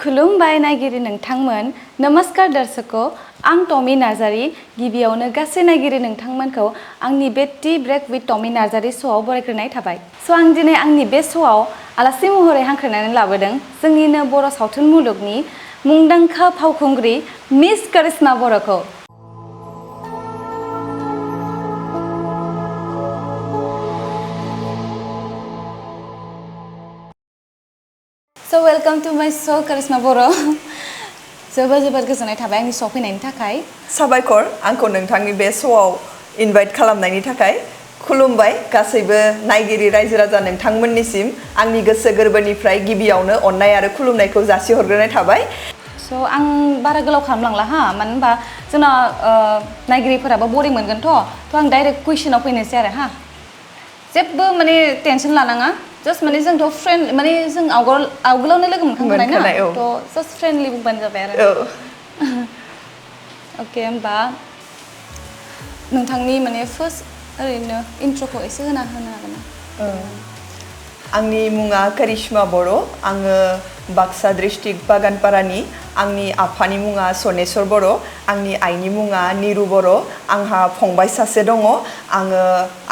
खुलुमबाय नायगिरि नोंथांमोन नमस्कार दर्शको आं टमी नार्जारी गिबियावनो गासै नायगिरि नोंथांमोनखौ आंनि बे tea break with Tommy Narzary श'आव बरायग्रोनाय थाबाय आं दिनै आंनि बे श'आव आलासि महरै हांख्रायनानै लाबोदों जोंनिनो बर' सावथुन मुलुगनि मुंदांखा फावखुंग्रि मिस करिश्मा बर'खौ So welcome to my show Karishma Baro. जोबोद गोजोननाय थाबाय आंनि श'आव फैनायनि थाखाय साबायखर आंखौ नोंथांनि बे श'आव इनभाइट खालामनायनि थाखाय खुलुमबाय गासैबो नायगिरि रायजो राजा नोंथांमोननिसिम आंनि गोसो गोरबोनिफ्राय गिबियावनो अननाय आरो खुलुमनायखौ जासिहरग्रोनाय थाबाय So आं बारा गोलाव खालामलांला हा मानो होनबा जोंना नायगिरिफोराबो बरिं मोनगोनथ' आं डाइरेक्ट कुइसनाव फैनोसै आरो हा जेबो माने टेनसन लानाङा जस्ट माने जोंथ' फ्रेन्ड माने जों आवगोलावनो लोगो मोनखांखानाय ना थ' जस्ट फ्रेन्डलि बुंबानो जाबाय आरो अके होमबा नोंथांनि माने फार्स्ट ओरैनो इन्ट्र'खौ एसे होनो हागोन ना आंनि मुङा करिश्मा बर' आङो बाक्सा डिस्ट्रिक्ट बागानपारानि आंनि आफानि मुङा सनेस्वर बर' आंनि आइनि मुङा निरु बर' आंहा फंबाय सासे दङ आङो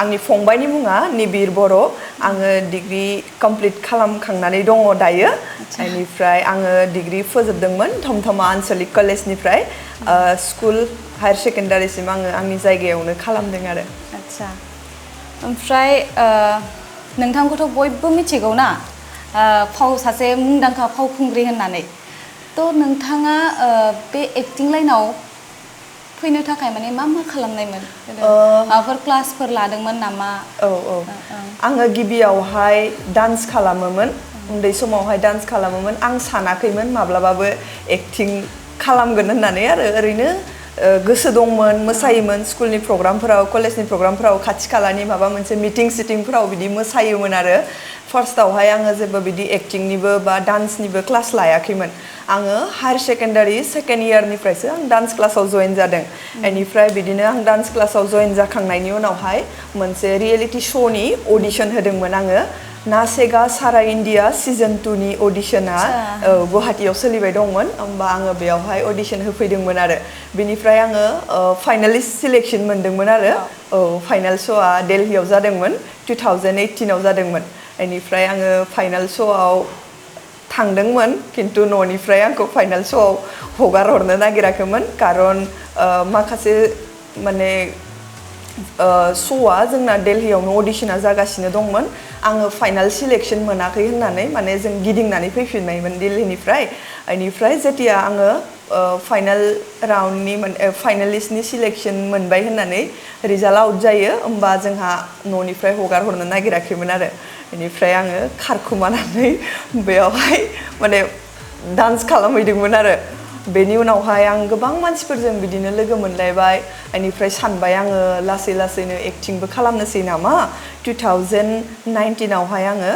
आंनि फंबायनि मुङा निबिर बर' आङो डिग्री कमप्लिट खालामखांनानै दङ दायो बेनिफ्राय आङो डिग्री फोजोबदोंमोन थमथमा आनसलिक कलेजनिफ्राय स्कुल हायार सेकेन्डारिसिम आङो आंनि जायगायावनो खालामदों आरो आच्छा ओमफ्राय नोंथांखौथ' बयबो मिथिगौ ना सासे मुंदांखा फावखुंग्रि होननानै थ' नोंथाङा बे एक्टिं लाइनाव फैनो थाखाय माने मा खालामनायमोन माबाफोर क्लासफोर लादोंमोन नामा आङो गिबियावहाय डान्स खालामोमोन उन्दै समावहाय डान्स खालामोमोन आं सानाखैमोन माब्लाबाबो एक्टिं खालामगोन होननानै आरो ओरैनो गोसो दंमोन मोसायोमोन स्कुलनि प्रग्रामफोराव कलेजनि प्रग्रामफोराव खाथि खालानि माबा मोनसे मिटिं सिटिंफोराव बिदि मोसायोमोन आरो फार्स्टआवहाय आङो जेबो बिदि एक्टिंनिबो बा डान्सनिबो क्लास लायाखैमोन आङो हायार सेकेन्डारि सेकेन्ड इयारनिफ्रायसो आं डान्स क्लासाव जइन जादों बेनिफ्राय बिदिनो आं डान्स क्लासाव जइन जाखांनायनि उनावहाय मोनसे रियेलिटि श'नि अडिशन होदोंमोन आङो नासेगा सारा इण्डिया सिजन 2 नि अडिशना गुवाहाटीयाव सोलिबाय दंमोन होमबा आङो बेयावहाय अडिशन होफैदोंमोन आरो बेनिफ्राय आङो फाइनालिस्ट सिलेक्शन मोनदोंमोन आरो फाइनाल श'आ दिल्लीयाव जादोंमोन 2018 आव जादोंमोन बेनिफ्राय आङो फाइनाल श'आव थांदोंमोन खिन्थु न'निफ्राय आंखौ फाइनाल श'आव हगार हरनो नागिराखैमोन खारन माखासे माने श'आ जोंना दिल्लीयावनो अडिशना जागासिनो दंमोन आङो फाइनाल सिलेक्शन मोनाखै होननानै माने जों गिदिंनानै फैफिननायमोन दिल्लीनिफ्राय बेनिफ्राय जेतिया आङो फाइनाल राउन्डनि फाइनालिस्टनि सिलेक्शन मोनबाय होननानै रिजाल्ट आउट जायो होमबा जोंहा न'निफ्राय हगार हरनो नागिराखैमोन आरो बेनिफ्राय आङो खारखुमानानै बेयावहाय माने डान्स खालामहैदोंमोन आरो बेनि उनावहाय आं गोबां मानसिफोरजों बिदिनो लोगो मोनलायबाय बेनिफ्राय सानबाय आङो लासै लासैनो एक्टिंबो खालामनोसै नामा 2019 आवहाय आङो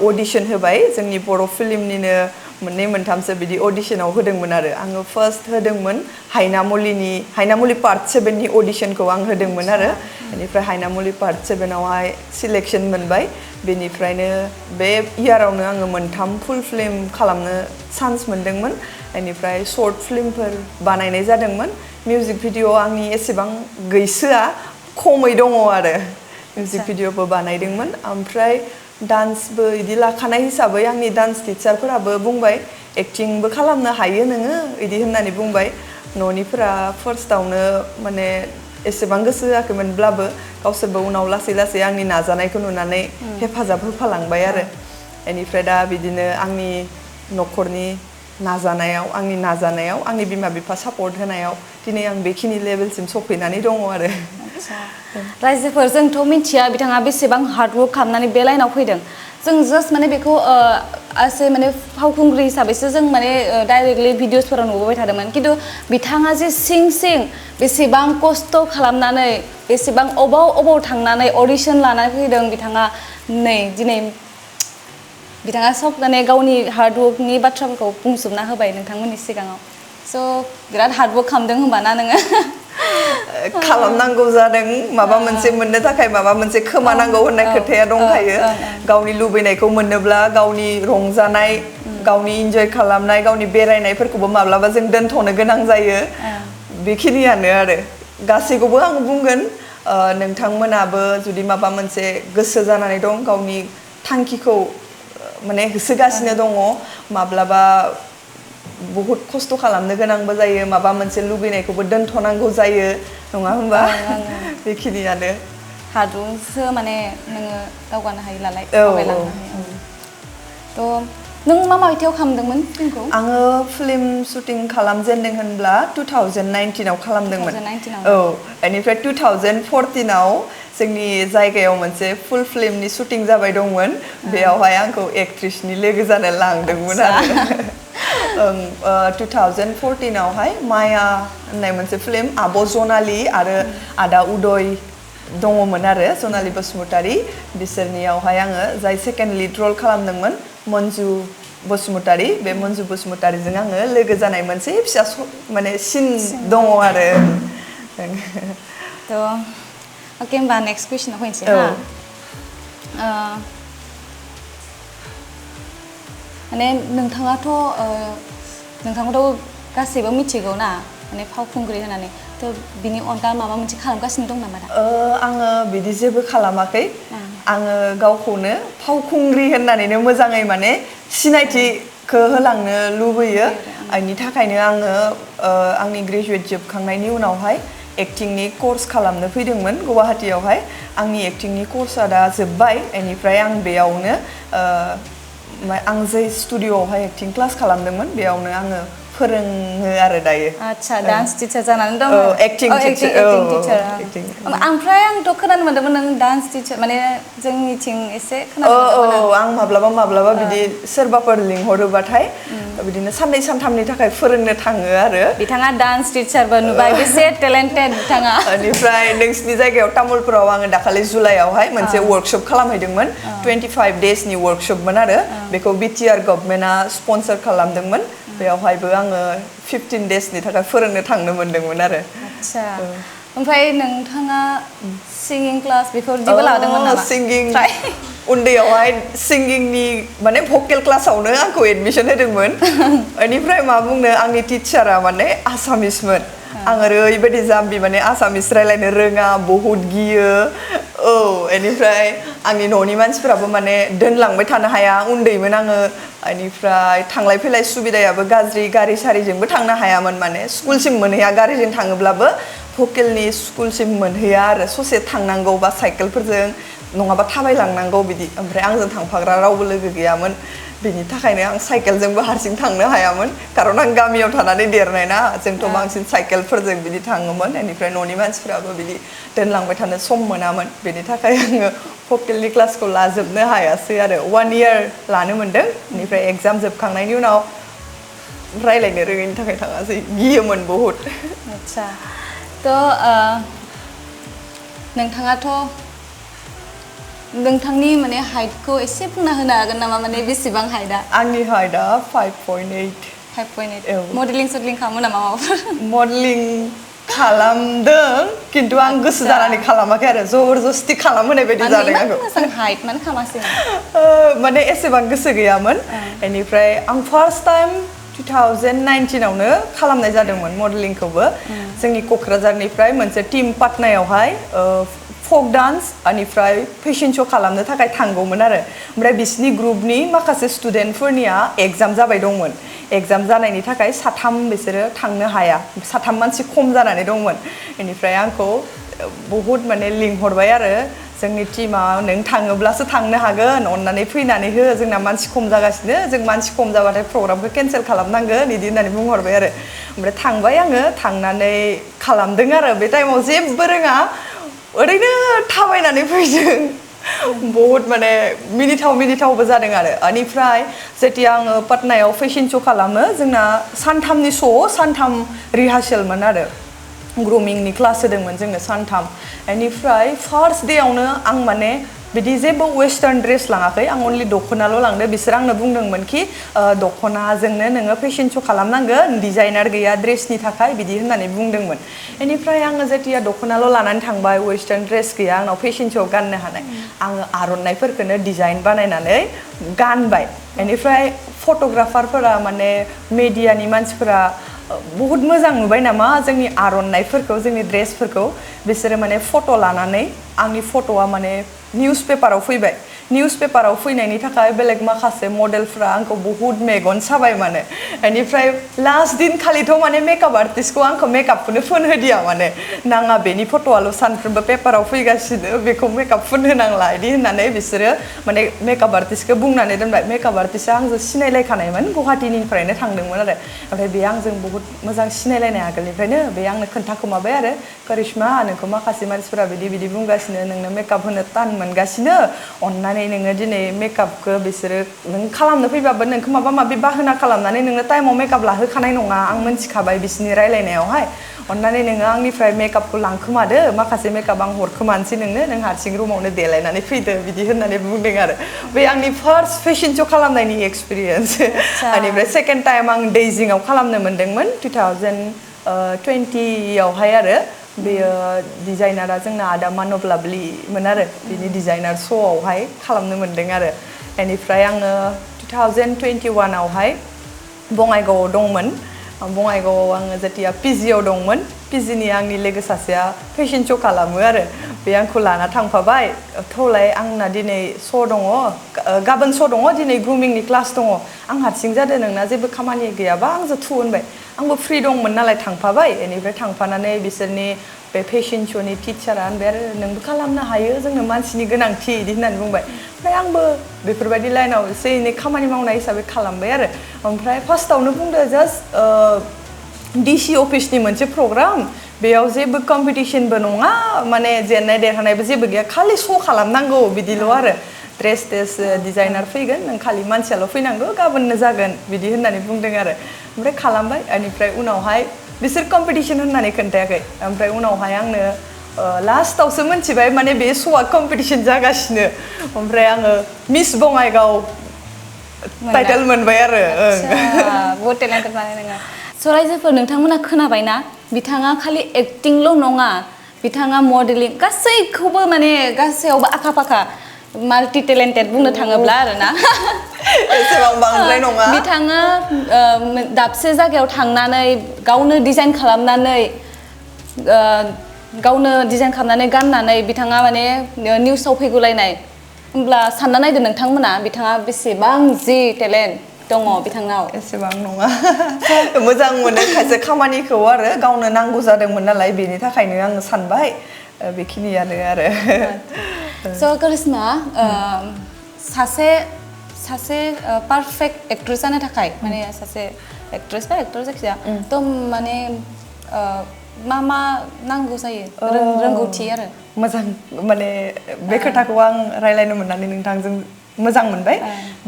अडिशन होबाय जोंनि बर' फिल्मनिनो मोननै मोनथामसो बिदि अडिशनाव होदोंमोन आरो आङो फार्स्ट होदोंमोन हायनामुलि पार्ट 7 नि अडिशनखौ आं होदोंमोन आरो बेनिफ्राय हायनामुलि पार्ट 7 आवहाय सिलेक्शन मोनबाय बेनिफ्रायनो बे इयारावनो आङो मोनथाम फुल फिल्म खालामनो चान्स मोनदोंमोन बेनिफ्राय शर्ट फिल्मफोर बानायनाय जादोंमोन मिउजिक भिडिअ आंनि एसेबां गैसोआ खमै दङ आरो मिउजिक भिडिअबो बानायदोंमोन ओमफ्राय डान्सबो बिदि लाखानाय हिसाबै आंनि डान्स टिचारफोराबो बुंबाय एक्टिंबो खालामनो हायो नोङो बिदि होननानै बुंबाय न'निफोरा फार्स्टआवनो माने एसेबां गोसो होआखैमोनब्लाबो गावसोरबो उनाव लासै लासै आंनि नाजानायखौ नुनानै हेफाजाब होफालांबाय आरो बेनिफ्राय दा बिदिनो आंनि न'खरनि नाजानायाव आंनि बिमा बिफा सापर्ट होनायाव दिनै आं बेखिनि लेभेलसिम सफैनानै दङ आरो रायजोफोर जोंथ' मिथिया बिथाङा बेसेबां हार्डवर्क खालामनानै बे लाइनाव फैदों जों जास्ट माने बेखौ एसे माने फावखुंग्रि हिसाबैसो जों माने डाइरेक्टलि भिडिअसफोराव नुबोबाय थादोंमोन खिन्थु बिथाङा जे सिं बेसेबां खस्थ' खालामनानै बेसेबां अबाव थांनानै अडिशन लानानै फैदों बिथाङा नै दिनै बिथाङा सब माने गावनि हार्डवर्कनि बाथ्राफोरखौ बुंजोबना होबाय नोंथांमोननि सिगाङाव स' बिराद हार्डवर्क खालामदों होनबा ना नोङो खालामनांगौ जादों माबा मोनसे मोननो थाखाय माबा मोनसे खोमानांगौ होननाय खोथाया दंखायो गावनि लुबैनायखौ मोननोब्ला गावनि रंजानाय गावनि इन्जय खालामनाय गावनि बेरायनायफोरखौबो माब्लाबा जों दोनथ'नो गोनां जायो बेखिनियानो आरो गासैखौबो आं बुंगोन नोंथांमोनाबो जुदि माबा मोनसे गोसो जानानै दं गावनि थांखिखौ माने होसोगासिनो दङ माब्लाबा बहुत खस्थ' खालामनो गोनांबो जायो माबा मोनसे लुबैनायखौबो दोनथ'नांगौ जायो नङा होनबा बेखिनियानो हादुंसो माने नोङो दावगानो हायो नालाय दावबायलांनो हायो थ' नों मा मायथाइयाव खालामदोंमोन फिल्मखौ आङो फिल्म शुटिं खालामजेनदों होनब्ला 2019 आव खालामदोंमोन औ बेनिफ्राय 2014 आव जोंनि जायगायाव मोनसे फुल फिल्मनि शुटिं जाबाय दंमोन बेयावहाय आंखौ एक्ट्रेसनि लोगो जानो लांदोंमोन आरो 2014 आवहाय माया होननाय मोनसे फिल्म आब' जनालि आरो आदा उदय दङमोन आरो जनालि बसुमतारी बिसोरनियावहाय आङो जाय सेकेन्ड लिड रल खालामदोंमोन मन्जु बसुमतारी बे मन्जु बसुमतारीजों आङो लोगो जानाय मोनसे फिसा माने सिन दङ आरो थ' अके होमबा नेक्स्ट कुइसनाव फैनोसै माने नोंथाङाथ' गासैबो मिथिगौ ना माने फावखुंग्रि होननानै थ' बिनि अनगा माबा मोनसे खालामगासिनो दं नामा दा आङो बिदि जेबो खालामाखै आङो गावखौनो फावखुंग्रि होननानैनो मोजाङै माने सिनायथिखौ होलांनो लुबैयो बेनि थाखायनो आङो आंनि ग्रेजुवेट जोबखांनायनि उनावहाय एक्टिंनि कर्स खालामनो फैदोंमोन गुवाहाटीयावहाय आंनि एक्टिंनि कर्सआ दा जोब्बाय बेनिफ्राय आं बेयावनो आं जे स्टुडिअ'आवहाय एक्टिं क्लास खालामदोंमोन बेयावनो आङो फोरोङो आरो दायो आच्छा डान्स टिचार जानानै दङ एक्टिं टिचार ओमफ्राय आंथ' खोनानो मोन्दोंमोन नों डान्स टिचार माने जोंनिथिं एसे आं माब्लाबा बिदि सोरबाफोर लिंहरोबाथाय बिदिनो साननै सानथामनि थाखाय फोरोंनो थाङो आरो बिथाङा डान्स टिचारबो नुबाय बेसे टेलेन्टेड बिथाङा बेनिफ्राय नोंसिनि जायगायाव तामुलपुराव आङो दाखालि जुलाइआवहाय मोनसे वर्कशप खालामहैदोंमोन 25 डेजनि वर्कशपमोन आरो बेखौ बिटिआर गभर्नमेन्टआ स्पन्सर खालामदोंमोन बेयावहायबो आङो 15 डेजनि थाखाय फोरोंनो थांनो मोन्दोंमोन आरो आच्छा ओमफ्राय नोंथाङा सिंगिं क्लास बेफोरदिबो लादोंमोन नामा सिंगिं उन्दैयावहाय सिंगिंनि माने भकेल क्लासावनो आंखौ एडमिसन होदोंमोन बेनिफ्राय मा बुंनो आंनि टिचारा माने आसामिसमोन आं ओरैबायदि जाम्बि माने आसामिस रायलायनो रोङा बहुत गियो बेनिफ्राय आंनि न'नि मानसिफोराबो माने दोनलांबाय थानो हाया उन्दैमोन आङो बेनिफ्राय थांलाय फैलाय सुबिदायाबो गाज्रि गारि सारिजोंबो थांनो हायामोन माने स्कुलसिम मोनहैया गारिजों थाङोब्लाबो भकेलनि स्कुलसिम मोनहैया आरो ससे थांनांगौ बा साइकेलफोरजों नङाबा थाबायलांनांगौ बिदि ओमफ्राय आंजों थांफाग्रा रावबो लोगो गैयामोन बिनि थाखायनो आं साइकेलजोंबो हारसिं थांनो हायामोन खारन आं गामियाव थानानै देरनाय ना जोंथ' बांसिन साइकेलफोरजों बिदि थाङोमोन बेनिफ्राय न'नि मानसिफ्राबो बिदि दोनलांबाय थानो सम मोनामोन बेनि थाखाय आङो भकेलनि क्लासखौ लाजोबनो हायासै आरो 1 इयार लानो मोन्दों बेनिफ्राय एगजाम जोबखांनायनि उनाव रायलायनो रोङैनि थाखाय थाङासै गियोमोन बहुद आच्छा थ' नोंथाङाथ' नोंथांनि माने हाइटखौ एसे बुंना होनो हागोन नामा माने बेसेबां हाइटआ आंनि हाइटआ 5.8 मडेलिं सडेलिं खालामो नामा माबाफोर मडेलिं खालामदों खिन्थु आं गोसो जानानै खालामाखै आरो जबरदस्ति खालामहोनाय बायदि जादों आंखौ हाइट मानो खालामासै माने एसेबां गोसो गैयामोन बेनिफ्राय आं फार्स्ट टाइम 2019 आवनो खालामनाय जादोंमोन मडेलिंखौबो जोंनि क'क्राझारनिफ्राय मोनसे टीम पाटनायावहाय फक डान्स बेनिफ्राय फेशन शो खालामनो थाखाय थांगौमोन आरो ओमफ्राय बिसिनि ग्रुपनि माखासे स्टुडेन्टफोरनिया एग्जाम जाबाय दंमोन एग्जाम जानायनि थाखाय साथाम बिसोरो थांनो हाया साथाम मानसि खम जानानै दंमोन बेनिफ्राय आंखौ बहुद माने लिंहरबाय आरो जोंनि टीमा नों थाङोब्लासो थांनो हागोन अननानै फैनानै हो जोंना मानसि खम जागासिनो जों मानसि खम जाबाथाय प्रग्रामखौ केन्सेल खालामनांगोन बिदि होननानै बुंहरबाय आरो ओमफ्राय थांबाय आङो थांनानै खालामदों आरो बे टाइमाव जेबो रोङा ओरैनो थाबायनानै फैदों बहुत माने मिनिथावबो जादों आरो बेनिफ्राय जेतिया आङो पाटनायाव फेशन शो खालामो जोंना सानथामनि श' सानथाम रिहार्सेलमोन आरो ग्रुमिंनि क्लास होदोंमोन जोंनो सानथाम बेनिफ्राय फार्स्ट डेआवनो आं माने बिदि जेबो वेस्टार्न ड्रेस लाङाखै आं अनलि दख'नाल' लांदो बिसोर आंनो बुंदोंमोन कि दख'नाजोंनो नोङो फेशन श' खालामनांगोन डिजाइनार गैया ड्रेसनि थाखाय बिदि होननानै बुंदोंमोन बेनिफ्राय आङो जेतिया दख'नाल' लानानै थांबाय वेस्टार्न ड्रेस गैया आंनाव फेशन श' गाननो हानाय आङो आर'नाइफोरखौनो डिजाइन बानायनानै गानबाय बेनिफ्राय फट'ग्राफारफोरा माने मेडियानि मानसिफोरा बहुत मोजां नुबाय नामा जोंनि आर'नाइफोरखौ जोंनि ड्रेसफोरखौ बिसोरो माने फट' लानानै आंनि फट'आ माने निउस पेपाराव फैबाय निउस पेपाराव फैनायनि थाखाय बेलेग माखासे मडेलफ्रा आंखौ बहुत मेगन साबाय माने बेनिफ्राय लास्ट दिन खालिथ' माने मेकआप आर्टिस्टखौ आंखौ मेकआपखौनो फोनहोदिया माने नाङा बेनि फट'आल' सानफ्रोमबो पेपाराव फैगासिनो बेखौ मेकआप फोनहोनांला बिदि होननानै बिसोरो माने मेकआप आर्टिस्टखौ बुंनानै दोनबाय मेकआप आर्टिस्टआ आंजों सिनायलायखानायमोन गुवाहाटीनिफ्रायनो थांदोंमोन आरो ओमफ्राय बे आंजों बहुत मोजां सिनायलायनाय आगोलनिफ्रायनो बे आंनो खोन्थाखोमाबाय आरो करिश्मा नोंखौ माखासे मानसिफोरा बिदि बिदि बुंगासिनो नोंनो मेकआप होनो टान मोनगासिनो अन्नानै नोङो दिनै मेकआपखौ बिसोरो नों खालामनो फैबाबो नोंखौ माबा माबि बाहाना खालामनानै नोंनो टाइमाव मेकआप लाहोखानाय नङा आं मोनथिखाबाय बिसोरनि रायलायनायावहाय अन्नानै नोङो आंनिफ्राय मेकआपखौ लांखोमादो माखासे मेकआप आं हरखोमानोसै नोंनो नों हारसिं रुमावनो देलायनानै फैदो बिदि होननानै बुंदों आरो बे आंनि फार्स्ट फेशन श' खालामनायनि एक्सपिरियेन्स बेनिफ्राय सेकेन्ड टाइम आं दैजिंआव खालामनो मोन्दोंमोन 2020 आवहाय आरो बेयो डिजाइनारा जोंना आदा मानब लाभलिमोन आरो बिनि डिजाइनार श'आवहाय खालामनो मोन्दों आरो बेनिफ्राय आङो 2021 आवहाय बङाइगावआव दंमोन बङाइगावआव आङो जेतिया पिजिआव दंमोन पिजिनि आंनि लोगो सासेया फेशन श' खालामो आरो बे आंखौ लाना थांफाबाय थौलाय आंना दिनै श' दङ गाबोन श' दङ दिनै ग्रुमिंनि क्लास दङ आं हारसिं जादों नोंना जेबो खामानि गैयाबा आंजों थु होनबाय आंबो फ्रि दंमोन नालाय थांफाबाय बेनिफ्राय थांफानानै बिसोरनि बे फेशन श'नि टिचारा होनबाय आरो नोंबो खालामनो हायो जोंनो मानसिनि गोनांथि बिदि होननानै बुंबाय ओमफ्राय आंबो बेफोरबायदि लाइनाव एसे एनै खामानि मावनाय हिसाबै खालामबाय आरो ओमफ्राय फार्स्टआवनो बुंदो जास्ट डिसि अफिसनि मोनसे प्रग्राम बेयाव जेबो कम्पिटिशनबो नङा माने जेननाय देरहानायबो जेबो गैया खालि श' खालामनांगौ बिदिल' आरो ड्रेस डिजाइनार फैगोन नों खालि मानसियाल' फैनांगौ गाबोननो जागोन बिदि होननानै बुंदों आरो ओमफ्राय खालामबाय बेनिफ्राय उनावहाय बिसोर कम्पिटिशन होननानै खोन्थायाखै ओमफ्राय उनावहाय आंनो लास्टावसो मिथिबाय माने बे श'आ कम्पिटिशन जागासिनो ओमफ्राय आङो मिस बङाइगाव टाइटेल मोनबाय आरो बहुत टेलेन्टेड माने नोङो स' रायजोफोर नोंथांमोना खोनाबायना बिथाङा खालि एक्टिंल' नङा बिथाङा मडेलिं गासैखौबो माने गासैयावबो आखा फाखा माल्टि टेलेन्टेड बुंनो थाङोब्ला आरोना एसेबां बांद्राय नङा बिथाङा दाबसे जायगायाव थांनानै गावनो डिजाइन खालामनानै गाननानै बिथाङा माने निउसाव फैगुलायनाय होमब्ला सानना नायदो नोंथांमोना बिथाङा बेसेबां जि टेलेन्ट दङ बिथांनाव एसेबां नङा मोजां मोनो खायसे खामानिखौ आरो गावनो नांगौ जादोंमोन नालाय बेनि थाखायनो आङो सानबाय बेखिनियानो आरो स' करिश्मा सासे पारफेक्ट एक्ट्रेस जानो थाखाय माने सासे एक्ट्रेस बा एक्टर जायखिजाया थ' माने मा नांगौ जायो रोंगौथि आरो मोजां माने बे खोथाखौ आं रायलायनो मोननानै नोंथांजों मोजां मोनबाय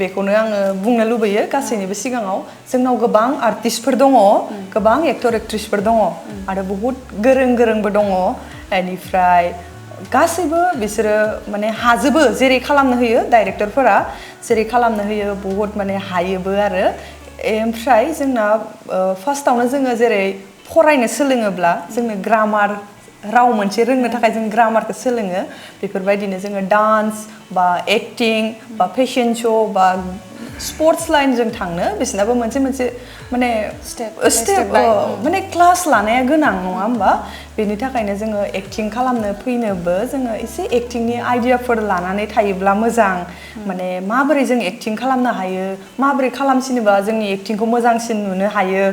बेखौनो आङो बुंनो लुबैयो गासैनिबो सिगाङाव जोंनाव गोबां आर्टिस्टफोर दङ गोबां एक्टर एक्ट्रेसफोर दङ आरो बहुत गोरोंबो दङ बेनिफ्राय गासैबो बिसोरो माने हाजोबो जेरै खालामनो होयो डाइरेक्टरफोरा जेरै खालामनो होयो बहुत माने हायोबो आरो ओमफ्राय जोंना फार्स्टआवनो जोङो जेरै फरायनो सोलोङोब्ला जोंनो ग्रामार राव मोनसे रोंनो थाखाय जों ग्रामारखौ सोलोङो बेफोरबायदिनो जोङो डान्स बा एक्टिं बा फेशन श' बा स्पर्ट्स लाइनजों थांनो बिसोरनाबो मोनसे माने स्टेप माने क्लास लानाया गोनां नङा होमबा बेनि थाखायनो जोङो एक्टिं खालामनो फैनोबो जोङो एसे एक्टिंनि आइडियाफोर लानानै थायोब्ला मोजां माने माबोरै जों एक्टिं खालामनो हायो माबोरै खालामसिनोबा जोंनि एक्टिंखौ मोजांसिन नुनो हायो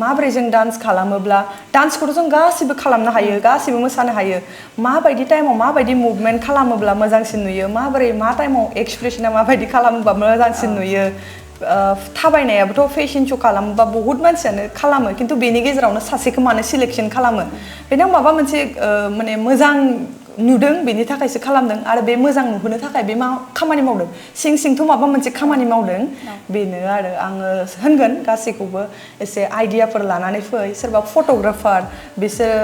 माबोरै जों डान्स खालामोब्ला डान्सखौथ' जों गासिबो खालामनो हायो गासिबो मोसानो हायो माबायदि टाइमाव माबायदि मुभमेन्ट खालामोब्ला मोजांसिन नुयो माबोरै मा टाइमाव एक्सप्रेसना माबायदि खालामोबा मोजांसिन नुयो थाबायनायाबोथ' फेशन श' खालामोबा बहुत मानसियानो खालामो खिन्थु बेनि गेजेरावनो सासेखौ मानो सिलेक्शन खालामो बेनाव माबा मोनसे माने मोजां नुदों बेनि थाखायसो खालामदों आरो बे मोजां नुहोनो थाखाय बे मा खामानि मावदों सिं सिंथ' माबा मोनसे खामानि मावदों बेनो आरो आङो होनगोन गासैखौबो एसे आइडियाफोर लानानै फै सोरबा फट'ग्राफार बिसोरो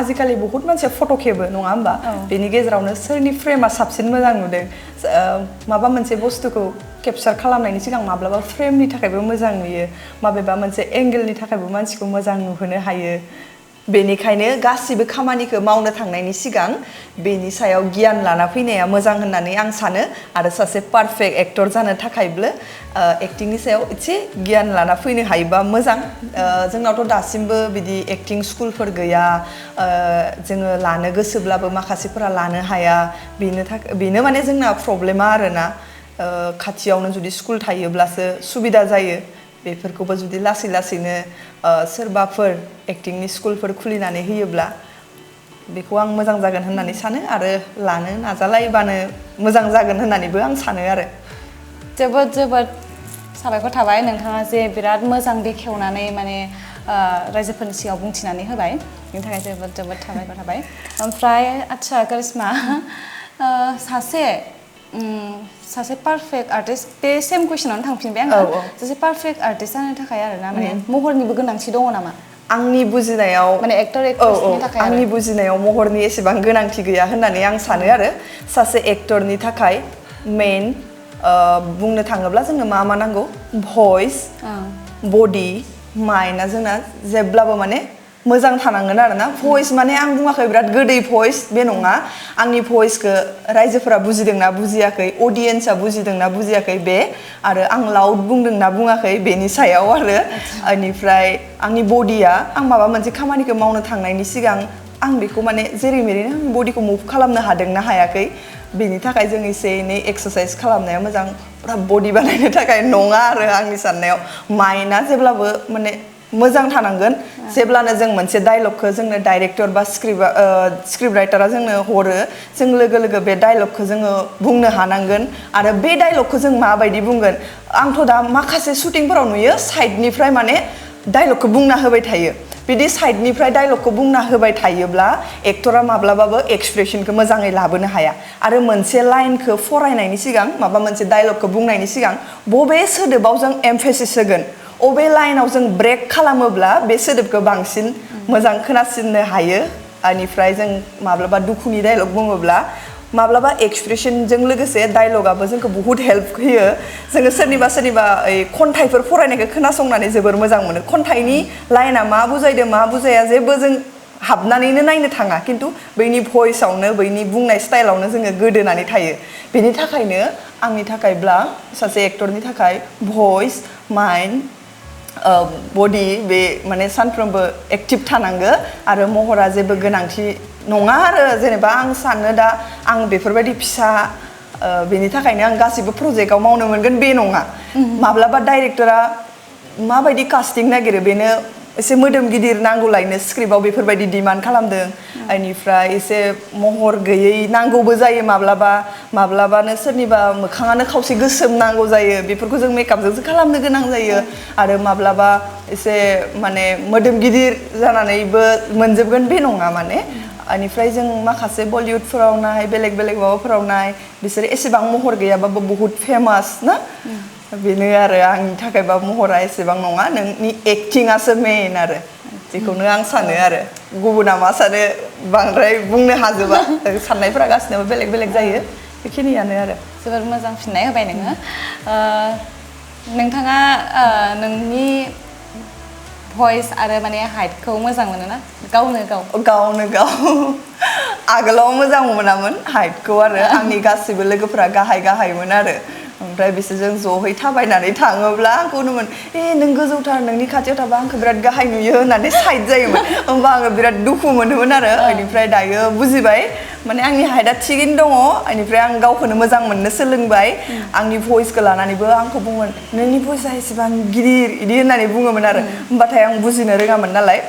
आजिखालि बहुत मानसिया फट' खेबो नङा होमबा बेनि गेजेरावनो सोरनि फ्रेमा साबसिन मोजां नुदों माबा मोनसे बुस्थुखौ केपचार खालामनायनि सिगां माब्लाबा फ्रेमनि थाखायबो मोजां नुयो माबेबा मोनसे एंगेलनि थाखायबो मानसिखौ मोजां नुहोनो हायो बेनिखायनो गासिबो खामानिखौ मावनो थांनायनि सिगां बेनि सायाव गियान लाना फैनाया मोजां होननानै आं सानो आरो सासे पारफेक्ट एक्टर जानो थाखायबो एक्टिंनि सायाव एसे गियान लाना फैनो हायोबा मोजां जोंनावथ' दासिमबो बिदि एक्टिं स्कुलफोर गैया जोङो लानो गोसोब्लाबो माखासेफोरा लानो हाया बेनो माने जोंना प्रब्लेमा आरोना खाथियावनो जुदि स्कुल थायोब्लासो सुबिदा जायो बेफोरखौबो जुदि लासै लासैनो सोरबाफोर एक्टिंनि स्कुलफोर खुलिनानै होयोब्ला बेखौ आं मोजां जागोन होननानै सानो आरो लानो नाजालायबानो मोजां जागोन होननानैबो आं सानो आरो जोबोद जोबोद साबायखर थाबाय नोंथाङा जे बिराद मोजां बेखेवनानै माने रायजोफोरनि सिगाङाव बुंथिनानै होबाय बेनि थाखाय जोबोद जोबोद साबायखर थाबाय ओमफ्राय आच्चा करिश्मा सासे पारफेक्ट आर्टिस्ट बे सेम कुइसनावनो थांफिनबाय आङो सासे पारफेक्ट आर्टिस्ट जानो थाखाय आरोना माने महरनिबो गोनांथि दङ नामा आंनि बुजिनायाव माने एक्टर एक्ट्रेसनि थाखाय आंनि बुजिनायाव महरनि एसेबां गोनांथि गैया होननानै आं सानो आरो सासे एक्टरनि थाखाय मेन बुंनो थाङोब्ला जोंनो मा मा नांगौ भइस बडि माइन्डआ जोंना जेब्लाबो माने मोजां थानांगोन आरोना भइस माने आं बुङाखै बिराद गोदै भइस बे नङा आंनि भइसखौ रायजोफोरा बुजिदोंना बुजियाखै अडियन्सआ बुजिदोंना बुजियाखै बे आरो आं लाउड बुंदोंना बुङाखै बेनि सायाव आरो बेनिफ्राय आंनि बडिया आं माबा मोनसे खामानिखौ मावनो थांनायनि सिगां आं बेखौ माने जेरै मेरैनो आंनि बडिखौ मुभ खालामनो हादोंना हायाखै बेनि थाखाय जों एसे एनै एक्सारसाइज खालामनाया मोजां पुरा बडि बानायनो थाखाय नङा आरो आंनि साननायाव माइन्डआ जेब्लाबो माने मोजां थानांगोन जेब्लानो जों मोनसे डायलगखौ जोंनो डाइरेक्टर बा स्क्रिप्ट राइटारा जोंनो हरो जों लोगो लोगो बे डायलगखौ जोङो बुंनो हानांगोन आरो बे डायलगखौ जों माबायदि बुंगोन आंथ' दा माखासे शुटिंफोराव नुयो साइडनिफ्राय माने डायलगखौ बुंना होबाय थायो बिदि साइडनिफ्राय डायलगखौ बुंना होबाय थायोब्ला एक्टरा माब्लाबाबो एक्सप्रेसनखौ मोजाङै लाबोनो हाया आरो मोनसे लाइनखौ फरायनायनि सिगां माबा मोनसे डायलगखौ बुंनायनि सिगां बबे सोदोबाव जों एमफेसिस होगोन अबे लाइनाव जों ब्रेक खालामोब्ला बे सोदोबखौ बांसिन मोजां खोनासिननो हायो बेनिफ्राय जों माब्लाबा दुखुनि डायलग बुङोब्ला माब्लाबा एक्सप्रेसनजों लोगोसे डायलगाबो जोंखौ बहुत हेल्प होयो जोङो सोरनिबा खन्थाइफोर फरायनायखौ खोनासंनानै जोबोर मोजां मोनो खन्थाइनि लाइना मा बुजायदों मा बुजाया जेबो जों हाबनानैनो नायनो थाङा खिन्थु बैनि भइसआवनो बैनि बुंनाय स्टाइलावनो जोङो गोदोनानै थायो बेनि थाखायनो आंनि थाखायब्ला सासे एक्टरनि थाखाय भइस माइन्ड बडि बे माने सानफ्रोमबो एक्टिभ थानांगो आरो महरा जेबो गोनांथि नङा आरो जेनेबा आं सानो दा आं बेफोरबायदि फिसा बेनि थाखायनो आं गासिबो प्रजेक्टआव मावनो मोनगोन बे नङा माब्लाबा डाइरेक्टरा माबायदि कास्टिं नागिरो बेनो एसे मोदोम गिदिर नांगौलायनो स्क्रिप्टआव बेफोरबायदि डिमान्ड खालामदों बेनिफ्राय एसे महर गैयै नांगौबो जायो माब्लाबानो सोरनिबा मोखाङानो खावसे गोसोम नांगौ जायो बेफोरखौ जों मेकआपजोंसो खालामनो गोनां जायो आरो माब्लाबा एसे माने मोदोम गिदिर जानानैबो मोनजोबगोन बे नङा माने बेनिफ्राय जों माखासे बलिउडफोराव नाय बेलेग माबाफोराव नाय बिसोर एसेबां महर गैयाबाबो बहुत फेमास ना बेनो आरो आंनि थाखायबा महरा एसेबां नङा नोंनि एक्टिंआसो मेइन आरो बेखौनो आं सानो आरो गुबुना मा सानो बांद्राय बुंनो हाजोबा साननायफोरा गासिनाबो बेलेग जायो बेखिनियानो आरो जोबोर मोजां फिननाय होबाय नोङो नोंथाङा नोंनि भइस आरो माने हाइटखौ मोजां मोनो ना गावनो गाव आगोलाव मोजां मोनामोन हाइटखौ आरो आंनि गासिबो लोगोफोरा गाहायमोन आरो ओमफ्राय बिसोरजों ज'है थाबायनानै थाङोब्ला आंखौ होनोमोन नों गोजौथार नोंनि खाथियाव थाबा आंखौ बिराद गाहाय नुयो होननानै साइड जायोमोन होमबा आङो बिराद दुखु मोनोमोन आरो बेनिफ्राय दायो बुजिबाय माने आंनि हाइटआ थिगैनो दङ बेनिफ्राय आं गावखौनो मोजां मोननो सोलोंबाय आंनि भइसखौ लानानैबो आंखौ बुङोमोन नोंनि भइसआ एसेबां गिदिर बिदि होननानै बुङोमोन आरो होमबाथाय आं बुजिनो रोङामोन नालाय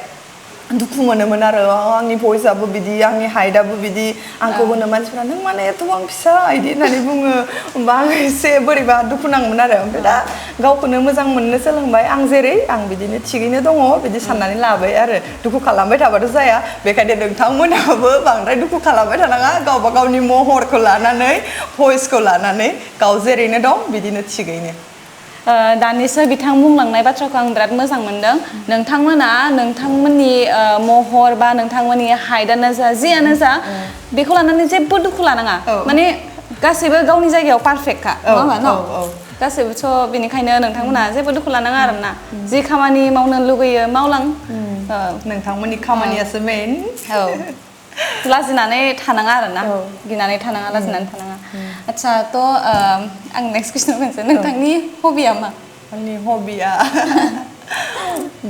दुखु मोनोमोन आरो आंनि भइसआबो बिदि आंनि हाइटआबो बिदि आंखौ होनो मानसिफ्रा नों माने एथबां फिसा इदि होननानै बुङो होमबा आं एसे बोरैबा दुखु नाङोमोन आरो ओमफ्राय दा गावखौनो मोजां मोननो सोलोंबाय आं जेरै आं बिदिनो थिगैनो दङ बिदि साननानै लाबाय आरो दुखु खालामबाय थाबाथ' जाया बेखायनो नोंथांमोनहाबो बांद्राय दुखु खालामबाय थानाङा गावबा गावनि महरखौ लानानै भइसखौ लानानै गाव जेरैनो दं बिदिनो थिगैनो दानिसो बिथां बुंलांनाय बाथ्राखौ आं बिराद मोजां मोनदों नोंथांमोना नोंथांमोननि महर बा नोंथांमोननि हाइटआनो जा जियानो जा बेखौ लानानै जेबो दुखु लानाङा माने गासैबो गावनि जायगायाव पारफेक्टखा नङा होमबा न गासैबोथ' बेनिखायनो नोंथांमोना जेबो दुखु लानाङा आरोना जि खामानि मावनो लुगैयो मावलां नोंथांमोननि खामानियासो मेइन लाजिनानै थानाङा आरोना गिनानै थानाङा लाजिनानै थानाङा आচ্ছা थ' आं नेक्स्ट कुइसन बुंनोसै नोंथांनि हबिया मा आंनि हबिया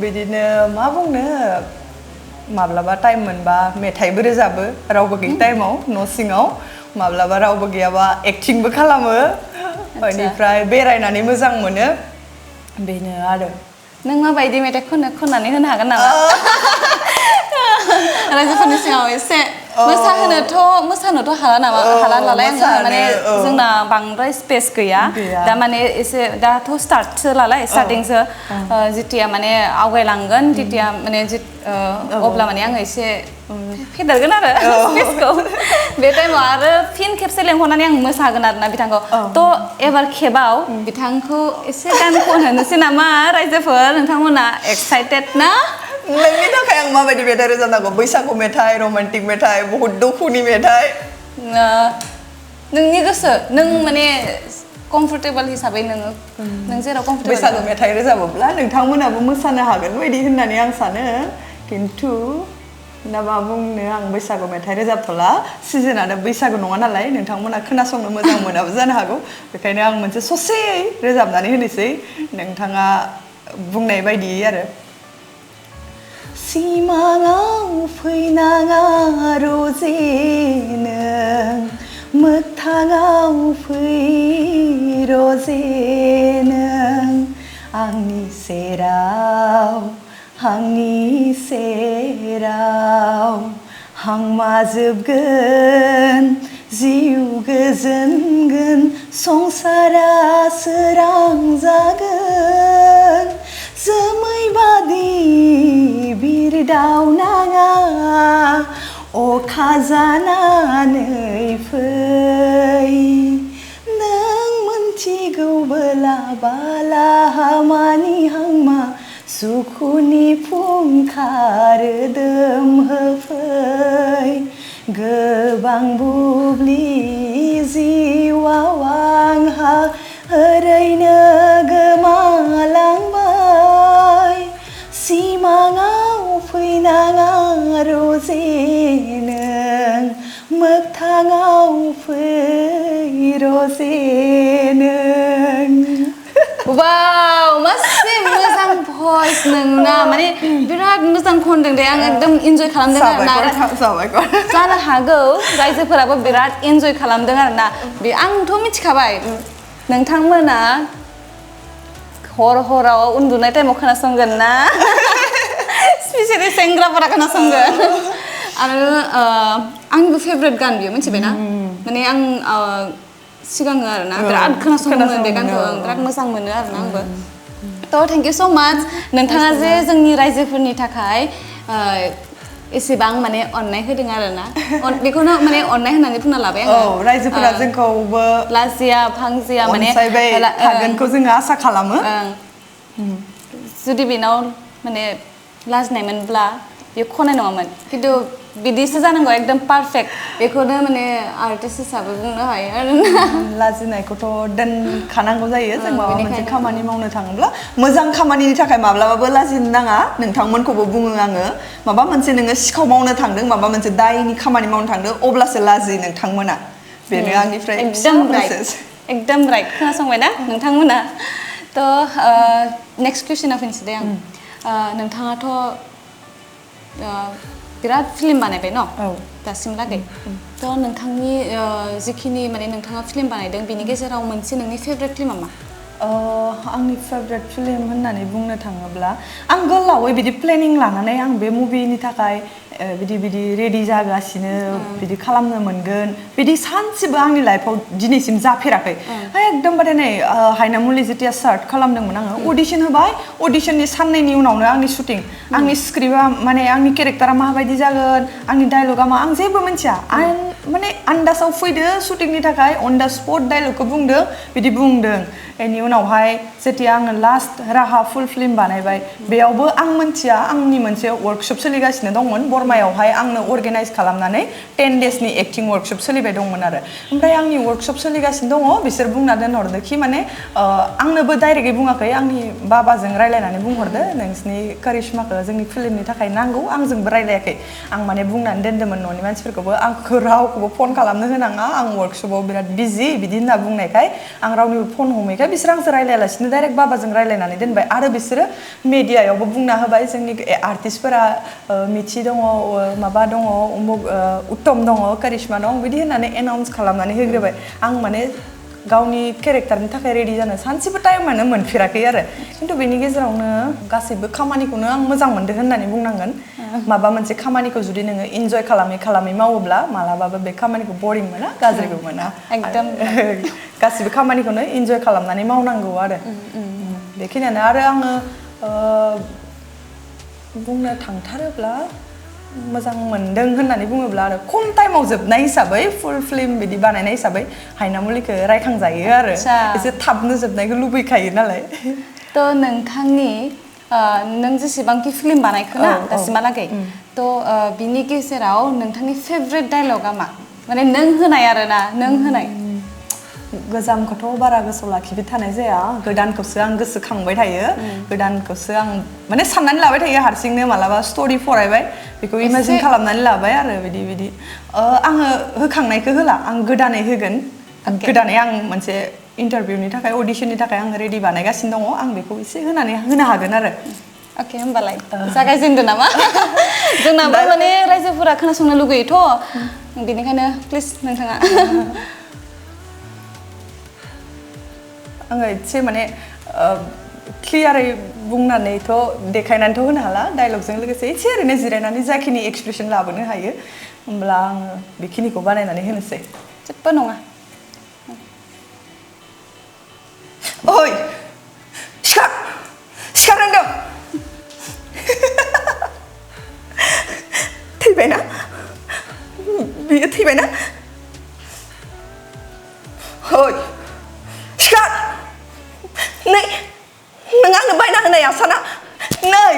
बिदिनो मा बुंनो माब्लाबा टाइम मोनबा मेथाइबो रोजाबो रावबो गैयै टाइमाव न' सिङाव माब्लाबा रावबो गैयाबा एक्टिंबो खालामो बेनिफ्राय बेरायनानै मोजां मोनो बेनो आरो नों माबायदि मेथाइ खननानै होनो हागोन नामा रायजोफोरनि सिगाङाव एसे मोसानोथ' हाला नामा हाला नालाय आङो माने जोंना बांद्राय स्पेस गैया दा माने एसे दाथ' स्टार्टसो लालाय स्टार्टिंसो जितिया माने आवगायलांगोन जितिया माने अब्ला माने आङो एसे फेदेरगोन आरो स्पेसखौ बे टाइमाव आरो फिन खेबसे लेंहरनानै आं मोसागोन आरोना बिथांखौ थ' एबार खेबाव बिथांखौ एसे गान खनहोनोसै नामा रायजोफोर नोंथांमोना एक्साइटेड ना नोंनि थाखाय आं माबायदि मेथाइ रोजाबनांगौ बैसागु मेथाइ रमान्टिक मेथाइ बहुत दुखुनि मेथाइ नोंनि गोसो नों माने कमफर्टेबल हिसाबै नों जेराव कमफर्टेबल बैसागु मेथाइ रोजाबोब्ला नोंथांमोनाबो मोसानो हागोन बायदि होननानै आं सानो खिन्थु दा मा बुंनो आं बैसागु मेथाइ रोजाबथ'ला सिजोनानो बैसागु नङा नालाय नोंथांमोना खोनासंनो मोजां मोनाबो जानो हागौ बेखायनो आं मोनसे ससेयै रोजाबनानै होनोसै नोंथाङा बुंनाय बायदियै आरो सिमाङाव फैनाङा रजे नों मोगथाङाव फै रजे नों आंनि सेराव हां माजोबगोन जिउ गोजोनगोन संसारा सोरां जागोन जोमै बादि बिरदावनाङा अखा जानानै फै नों मोनथिगौबोला बाला हामानि हांमा सुखुनि फुंखा रोदोम होफै गोबां बुब्लि जिउआव आंहा ओरैनो गोमालांबाय सिमाङाव फैनाङा रजे नों मोगथाङाव फै रजे नों वाव मासे मोजां भइस नोंना माने बिराद मोजां खनदों दे आं एकदम इन्जय खालामदों आरोना जानो हागौ रायजोफोराबो बिराद इन्जय खालामदों आरोना आंथ' मिथिखाबाय नोंथांमोना हराव उन्दुनाय टाइमाव खोनासंगोन ना स्पेसियेलि सेंग्राफोरा खोनासंगोन आरो आंनिबो फेभरेट गान बियो मिथिबायना माने आं सिगाङो आरोना बिराद खोनासङोमोन बे गानखौ बिराद मोजां मोनो आरोना आंबो थ' थेंक इउ स' माच नोंथाङा जे जोंनि रायजोफोरनि थाखाय एसेबां माने अननाय होदों आरोना बेखौनो माने अननाय होननानै बुंना लाबाय आङो रायजोफोरा जोंखौबो लाजिया फांजिया माने अनसायबाय थागोनखौ जोङो आसा खालामो जुदि बेनाव माने लाजिनायमोनब्ला बे खनाय नङामोन खिन्थु बिदिसो जानांगौ एकदम पारफेक्ट बेखौनो माने आर्टिस्ट हिसाबै बुंनो हायो आरोना लाजिनायखौथ' दोनखानांगौ जायो जों माबा मोनसे खामानि मावनो थाङोब्ला मोजां खामानिनि थाखाय माब्लाबाबो लाजिनो नाङा नोंथांमोनखौबो बुङो आङो माबा मोनसे नोङो सिखाव मावनो थांदों माबा मोनसे दायनि खामानि मावनो थांदों अब्लासो लाजियो नोंथांमोना बेनो आंनिफ्राय एकदम राइट खोनासंबाय ना नोंथांमोना थ' नेक्स्ट कुइसनाव फैनोसै दे आं नोंथाङाथ' बिराद फिल्म बानायबाय न दासिमलागै थ' नोंथांनि जिखिनि माने नोंथाङा फिल्म बानायदों बिनि गेजेराव मोनसे नोंनि फेभरेट फिल्मा मा आंनि फेभरेट फिल्म होननानै बुंनो थाङोब्ला आं गोलावै बिदि प्लेनिं लानानै आं बे मुभिनि थाखाय बिदि रेडि जागासिनो बिदि खालामनो मोनगोन बिदि सानसेबो आंनि लाइफआव दिनैसिम जाफेराखै एकदमबारे नै हायनामुलि जेतिया स्टार्ट खालामदोंमोन आङो अडिशन होबाय अडिशननि साननैनि उनावनो आंनि शुटिं आंनि स्क्रिप्टआ माने आंनि केरेक्टारा माबायदि जागोन आंनि डायलगा मा आं जेबो मिन्थिया आं माने आन्दासाव फैदो शुटिंनि थाखाय अन दा स्पट डायलगखौ बुंदों बिदि बुंदों बेनि उनावहाय जेतिया आङो लास्ट राहा फुल फिल्म बानायबाय बेयावबो आं मिन्थिया आंनि मोनसे वर्कशप सोलिगासिनो दंमोन बरमायावहाय आंनो अर्गेनाइज खालामनानै 10 डेजनि एक्टिं वर्कशप सोलिबाय दंमोन आरो ओमफ्राय आंनि वर्कशप सोलिगासिनो दङ बिसोर बुंना दोनहरदो कि माने आंनोबो डाइरेक्टयै बुङाखै आंनि बाबाजों रायलायनानै बुंहरदो नोंसिनि करिश्माखौ जोंनि फिल्मनि थाखाय नांगौ आंजोंबो रायलायाखै आं माने बुंनानै दोनदोंमोन न'नि मानसिफोरखौबो आंखौ रावखौबो फन खालामनो होनाङा आं वर्कशपआव बिराद बिजि बिदि होनना बुंनायखाय आं रावनिबो फन हमैखाय बिसोर आंजों रायलायालासिनो डाइरेक्ट बाबाजों रायलायनानै दोनबाय आरो बिसोरो मेडियायावबो बुंना होबाय जोंनि आर्टिस्टफोरा मिथि दङ माबा दङ उत्तम दङ करिश्मा दं बिदि होननानै एनाउन्स खालामनानै होग्रोबाय आं माने गावनि केरेक्टारनि थाखाय रेडि जानो सानसेबो टाइमानो मोनफेराखै आरो खिन्थु बेनि गेजेरावनो गासैबो खामानिखौनो आं मोजां मोनदों होननानै बुंनांगोन माबा मोनसे खामानिखौ जुदि नोङो इन्जय खालामै मावोब्ला मालाबाबो बे खामानिखौ बरिं मोना गाज्रिबो मोना एकदम गासैबो खामानिखौनो इन्जय खालामनानै मावनांगौ आरो बेखिनियानो आरो आङो बुंनो थांथारोब्ला मोजां मोनदों होननानै बुङोब्ला आरो खम टाइमाव जोबनाय हिसाबै फुल फिल्म बिदि बानायनाय हिसाबै हायनामुलिखौ रायखांजायो आरो एसे थाबनो जोबनायखौ लुबैखायो नालाय थ' नोंथांनि नों जेसेबांखि फिल्म बानायखो ना दासिमहालागै थ' बिनि गेजेराव नोंथांनि फेभरेट डायलगा मा माने नों होनाय आरोना नों होनाय गोजामखौथ' बारा गोसोआव लाखिबाय थानाय जाया गोदानखौसो आं गोसोखांबाय थायो गोदानखौसो आं माने साननानै लाबाय थायो हारसिंनो मालाबा स्ट'रि फरायबाय बेखौ इमेजिन खालामनानै लाबाय आरो बिदि आङो होखांनायखौ होला आं गोदानै होगोन गोदानै आं मोनसे इन्टारभिउनि थाखाय अडिशननि थाखाय आं रेडि बानायगासिनो दङ आं बेखौ एसे होनानै होनो हागोन आरो अके होमबालाय जागायजेनदो नामा जोंनाबो माने रायजोफोरा खोनासंनो लुगैयोथ' बेनिखायनो प्लिज नोंथाङा आङो एसे माने क्लियारै बुंनानैथ' देखायनानैथ' होनो हाला डायलगजों लोगोसे एसे ओरैनो जिरायनानै जाखिनि एक्सप्रेसन लाबोनो हायो होमब्ला आङो बेखिनिखौ बानायनानै होनोसै जेबो नङा ओइ सिखार होनदों थैबायना बियो थैबायना ओइ सिखार नै नों आंनो बायना होनाय आसाना नै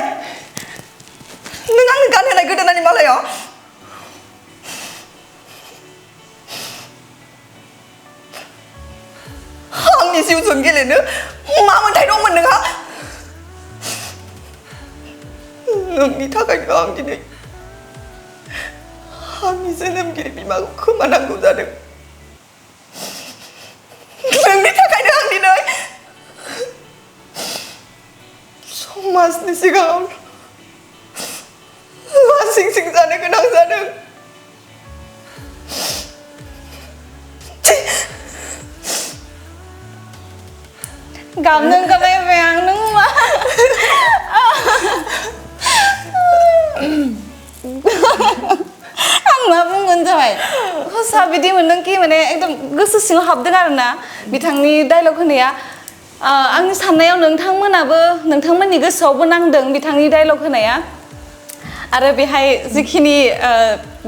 नों आंनो गानहोनाय गोदोनानि मालायाव आंनि जिउजों गेलेनो मा मोन्थाय दंमोन नोंहा नोंनि थाखायनो आं दिनै आंनि जोनोमगिरि बिमाखौ खोमानांगौ जादों नोंनि थाखायनो आं दिनै समाजनि सिगाङाव लासिं सिं जानो गोनां जादों गाबनो ओंखारबाय आं नों मा आं मा बुंगोन जाबाय हसा बिदि मोनदों कि माने एकदम गोसो सिङाव हाबदों आरोना बिथांनि डायलग होनाया आंनि साननायाव नोंथांमोनाबो नोंथांमोननि गोसोआवबो नांदों बिथांनि डायलग होनाया आरो बेहाय जिखिनि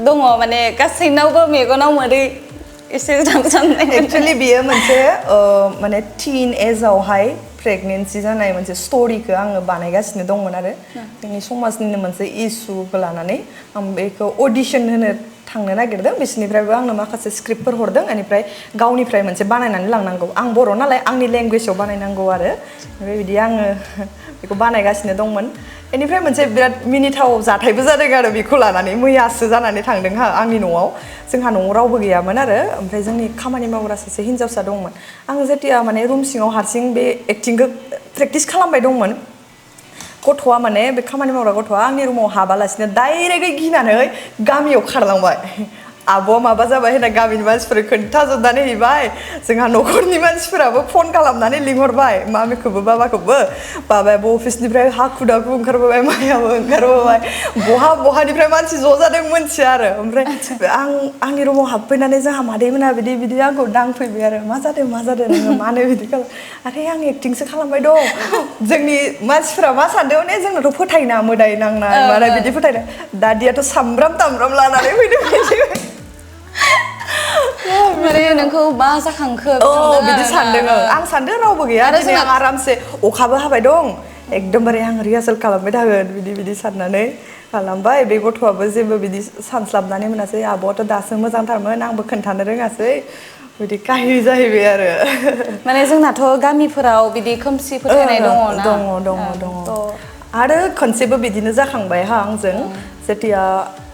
दङ माने गासैनावबो मेगनाव मोदै एसे एक्चुअली बियो मोनसे माने टीन एजआवहाय प्रेगनेन्सि जानाय मोनसे स्ट'रिखौ आङो बानायगासिनो दंमोन आरो जोंनि समाजनिनो मोनसे इस्युखौ लानानै आं बेखौ अडिशन होनो थांनो नागिरदों बिसोरनिफ्रायबो आंनो माखासे स्क्रिप्टफोर हरदों बेनिफ्राय गावनिफ्राय मोनसे बानायनानै लांनांगौ आं बर' नालाय आंनि लेंगुवेजाव बानायनांगौ आरो बेबायदि आङो बेखौ बानायगासिनो दंमोन बेनिफ्राय मोनसे बिराद मिनिथाव जाथायबो जादों आरो बेखौ लानानै मैयासो जानानै थांदों आंनि न'आव जोंहा न'आव रावबो गैयामोन आरो ओमफ्राय जोंनि खामानि मावग्रा सासे हिन्जावसा दंमोन आं जेतिया माने रुम सिङाव हारसिं बे एक्टिंखौ प्रेक्टिस खालामबाय दंमोन गथ'आ माने बे खामानि मावग्रा गथ'आ आंनि रुमाव हाबालासिनो डाइरेक्टयै गिनानै गामियाव खारलांबाय आब'आ माबा जाबाय होनना गामिनि मानसिफोर खोन्थाजोबनानै हैबाय जोंहा न'खरनि मानसिफोराबो फन खालामनानै लिंहरबाय मामिखौबो बाबायाबो अफिसनिफ्राय हाखु दाखु ओंखारबोबाय मायाबो ओंखारबोबाय बहानिफ्राय मानसि ज' जादों मोनथिया आरो ओमफ्राय आंनि रुमाव हाबफैनानै जोंहा मादैमोना बिदि आंखौ दांफैबाय आरो मा जादों नोङो मानो बिदि खालाम आरे आं एक्टिंसो खालामबाय दं जोंनि मानसिफोरा मा सानदों माने जोंनाथ' फोथायना मोदाय नांनाय मानाय बिदि फोथायनाय दादियाथ' सामब्राम तामब्राम लानानै फैदों माने नोंखौ मा जाखांखो बिदि सानदों आं सानदों रावबो गैया दिनै आं आरामसे अखाबो हाबाय दं एकदमबारे आं रिहार्सेल खालामबाय थागोन बिदि साननानै खालामबाय बे गथ'आबो जेबो बिदि सानस्लाबनानै मोनासै आब'आथ' दासो मोजांथारमोन आंबो खोन्थानो रोङासै बिदि काहिनि जाहैबाय आरो माने जोंनाथ' गामिफोराव बिदि खोमसि फोथायनाय दङना दङ आरो खनसेबो बिदिनो जाखांबाय हा आंजों जेतिया